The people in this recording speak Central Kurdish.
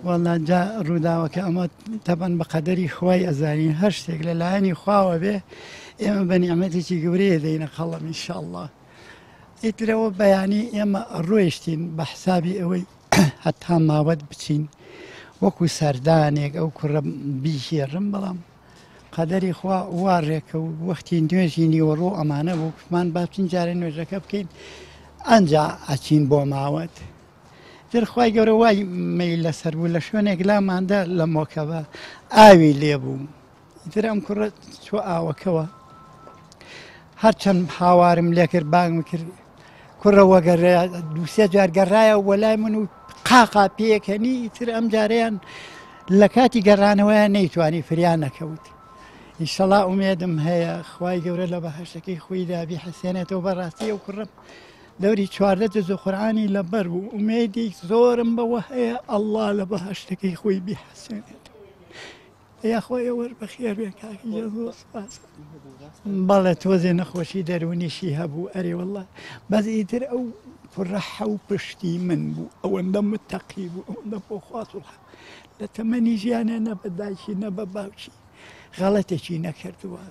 وەڵا جا ڕووداوەکە ئەمە تەبەن بە قەدەری خوای ئەزانین هەر شتێک لە لایەنی خواوە بێ ئێمە بە نیعمەتێکی گەورەیە دەینە قەڵەم ئینشاءاللە ئیترەوە بەیانی ئێمە ڕۆیشتین بە حسابی ئەوەی هەتا ماوەت بچین وەکو سەردانێک ئەو کوڕە بیهێڕم بەڵام قەدەری خوا وا ڕێکە و وەختی نوێژی نیوەڕۆ ئەمانە بوو کوتمان با بچین جارێ نوێژەکە بکەین ئەنجا ئەچین بۆ ماوەت تر خوای گەورە وای مەیل لەسەر بوو لە شوێنێک لاماندا لە مۆکەبە ئاوی لێبوو تر ئەم کوڕە چوە ئاوەکەوە هەرچەند هاوارم لێکرد بانگم کرد کوڕە وەگەڕێ دووسێ جار گەڕایە وەلای من و قاقا پێکەنی تر ئەم جارەیان لە کاتی گەڕانەوەیان نەیتوانی فریان نەکەوت ئیشەڵا ئومێدم هەیە خوای گەورە لە بەهەشتەکەی خۆیدا بیحەسێنێتەوە بەڕاستی ئەو کوڕم دەوری 14 جز قورآانی لەبەر بوو ئومێدی زۆرم بەوە هەیە ئەڵڵا لە بەهەشتەکەی خۆی بیحەسێنێتەوە یاخوا ئێوەش بەخێر بێن کاک گیان زۆر سپاس. بەڵێ تۆزێ نەخۆشی دەروونیشی هەبوو ئەرێ واللە بەس ئیتر ئەو کوڕە حەو پشتی من بوو ئەوەندە متەقی بوو ئەوەندە بۆ خوا سوڵح لە تەمەنی ژیانێ نە بە دایکی نە بە باوکی غەڵەتێکی نەکردووە.